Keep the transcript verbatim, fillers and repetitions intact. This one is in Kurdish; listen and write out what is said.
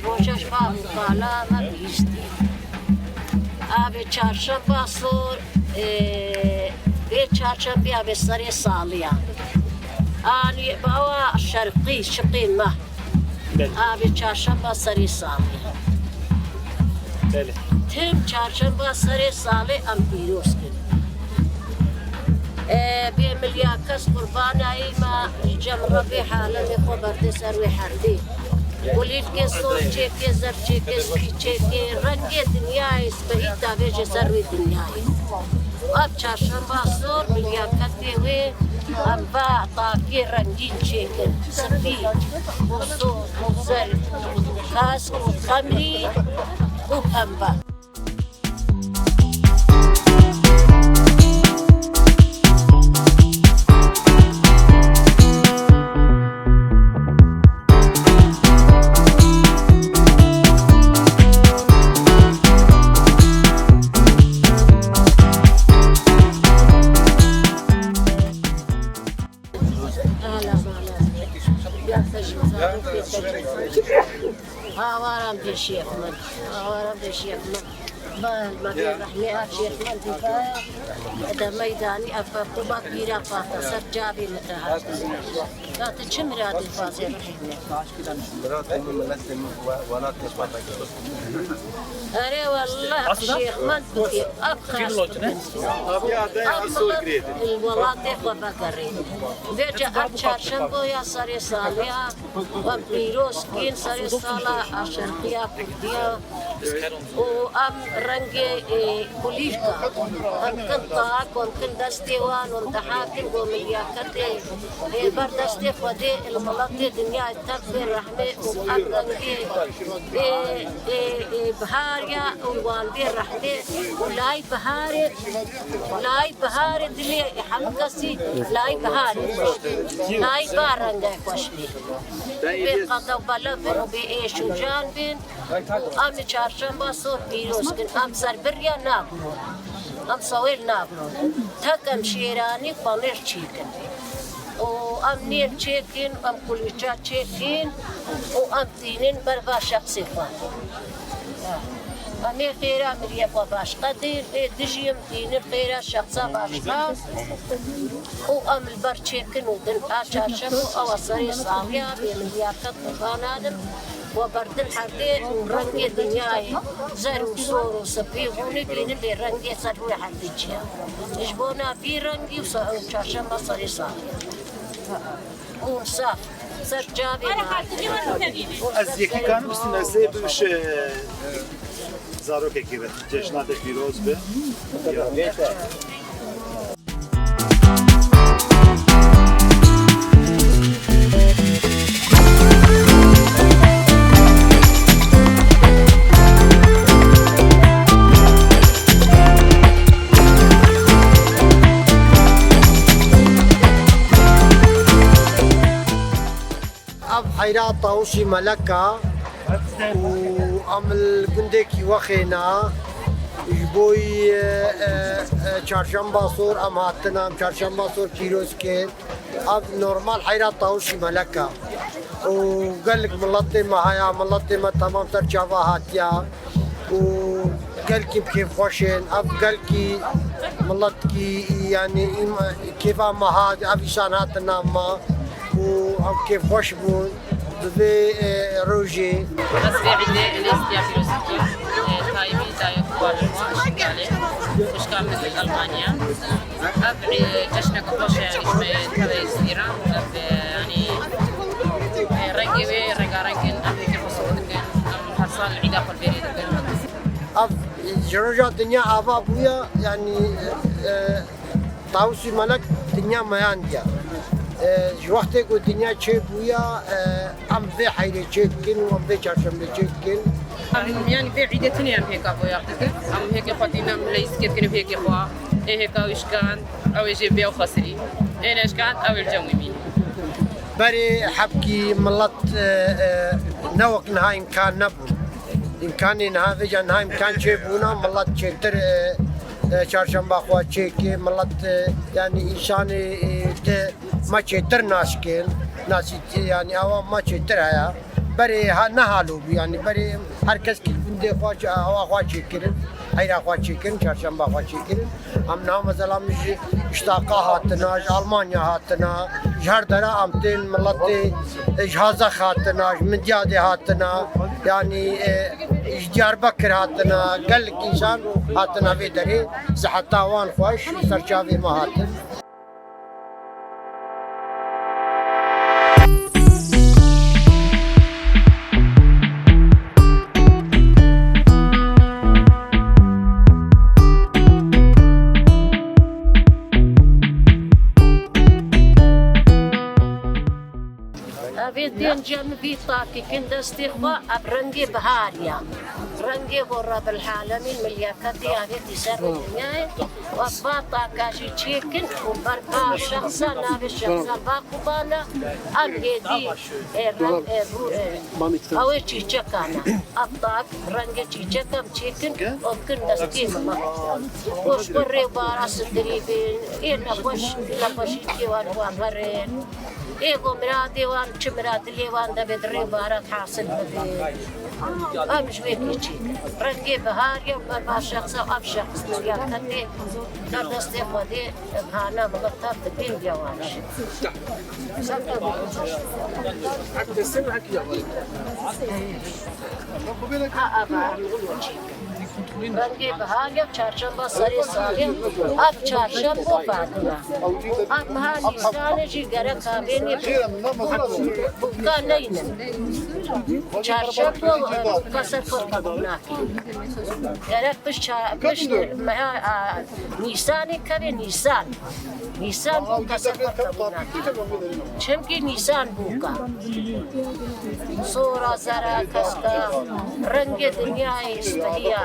Roja ji bav û kala me bihîstî. Avê çarşemba sor, e, vê çarşembê avê serê saliya. Anî bawa şerqî, şiqê me. Belê. Avê çarşemba serê saliya. Belê. Tim çarşemba serê salê em pîroz kin. E, bê milya kes qurbana yî me, cem Rebê halemê xwe berdê ser wê herdê. Kulîlkê sor çêkê, zer çêkê, spî çêkê, rengê dinyayê spehî davêjê ser wê dinyayê. Ev çarşemba sor, milya ketê wê, em va takê rengîn çêkin. Spî û sor û zer, kesk û xemrî û pembe. Hawaran pê şêx min. Hawaran pê şêx min. Bal, me bê rehmê ev şêx min dîvaya. De meydanî ev pertuba pîra pata ser çavê min te hat. Ya tu çi miradê dixwazê rehmê? Miradê min miletê min we-, welatê xwe vegere. Erê wellah şêx min dikê. Ev xas bikin. Ev milet li welatê xwe vegerê. Vêca ev çarşemboya serê saliya. Em pîroz kîn serê sala aşerqiya Kurdiya û em rengê, e, kulîlka em kin taha ku em kin destê wan û em dihatin ku em liyaketê, e, ber destê Xwedê li miletê dinyayê tev bê rehmê û em rengê, e, e, e, bihar ya û wan bê rehmê û lay biharê, lay biharê dilê hemû kesî lay biharê xweş bê. Lay ba rengê xweş bê. Bê qada û bela bin û bê êş û can bin û em li çarşemba sor pîroz kin. Em serbirya nabin. Em sewêl nabin. Tek em şêranî panêr çêkin. Û em nêm çêkin, em kulîça çêkin û em tînin ber va şexsê xwe. Em ê xêra miriyê xwe baş qedîn, ê dijî em tînin xêra şexsa başqa. Û em li ber çêkin û din a çarşem û ewa serê saliya bê min liyaqet qurban adim. We berdin herdê û rengê dinyayê zer û sor û spî hûnî bînin bê rengê ser wê herdê çiya. Ji bona vî rengî û se-, û çarşema serê saliya. Û saf, ser çavê me. Ez yekî kanim bistîne sê bi ji zarokekî re. Cejna te pîroz be. Ya. Ev heyra Tawusî Melek e û em li gundekî Wexê ne. Ji bo yî, e, e, e, çarşemba sor em hatine, em çarşemba sor pîroz kir. Ev normal heyra Tawusî Melek e. Û gelek miletê me heye, miletê me temam ser çava hatiye. Û gelkî bi kêfxweş in. Ev gelkî miletkî, yanî, îm-, kêfa me hat, ev îsan hatin nav me û ev kêfxweş bûn. Di vê, e, rojê. Ez vê îdê lêstiya pîrozî dikim. E, taybî dayik û babayan min li Şingalê. Xwişka min li Almanya. Ev, e, ceşneke xweş e, yanî ji me teveyê Îran. Ev, e, yanî, e, rengê wê rengareng in, em hêkê xwe sor dikin, em her sal îda xwe li vêrê dikin. Ev ji roja dinya ava bûye, yanî, e, Tawusî Melek dinya meyandiye. E, ji wextê ku dinya çêbûye, e, em vê heyrê çêdikin û em vê çarşembê çêdikin. Em, yanî vê îdê tenê em hêka boyax dikin. Em hêkê xwe tînin, em leyîzkê dikin hêkê xwe. Ê hêka wî şikand, ew ê jê bê ew xesirî. Ê neşikand, ew ê li cem wî mîn. Berê hebkî milet, e, e, ne wek niha îmkan nebûn. Îmkanê niha vêca niha îmkan çêbûna, milet çêtir, e, e, çarşemba xwe çêkê, milet, e, yanî însanê, e, te me çêtir naşkên, nasî, yanî awa me çêtir heye. Berê ha, ne halo bû, yanî berê her kes kî gundê xwe, awa xwe çêkirin, heyra xwe çêkirin, çarşemba xwe çêkirin. Em niha mesela min ji, ji taqa hatina, ji Almanya hatina, ji her dera em tên miletê, e, ji Hazex hatina, ji Midyadê hatina, yanî, e, ji Diyarbekir hatina, gelek însan hatina vê derê, siheta wan xweş, ser çavê me hatin. Evê tên cem vî takî kin destê xwe, ev rengê biharî ya. Rengê bo Rebil Alemîn milyaketê avêtî ser dinyayê. Wek va taka jî çêkin û ber va şexsa navê şexsa va qubana, em hêdî, e, reng, e, bû, e, ew ê çîçekan e. Ev tak rengê çîçek em çêkin û kin destê min. Û ji bo rêbara sidirî bin, ê nexweş, nexweşî kê wan wan herin. Ê ku miradê wan, çi mirad dilê wan de bê, di rê barat hasil bibê. Em ji wê kî çî. Rengê bihar ya, berba şexsa, ev şexs ya ketê, da destê xwe dê, hana milet ta dibên ya wan jî. Ha, ava, em çî. Rengê bihar ya, çarşemba serê salê, ev çarşembo Fatima. Ev meha Nîsanê jî gerek avênê bûka neynin. Çarşembo, e, bûka ser xwe qebûl nakin. Gerek piş ça-, piş meha, a, Nîsanê kevê Nîsan. Nîsan bûka ser xwe qebûl nakin. Çimkî Nîsan bûka. Sora, zera, keska, rengê dinyayê, speriya.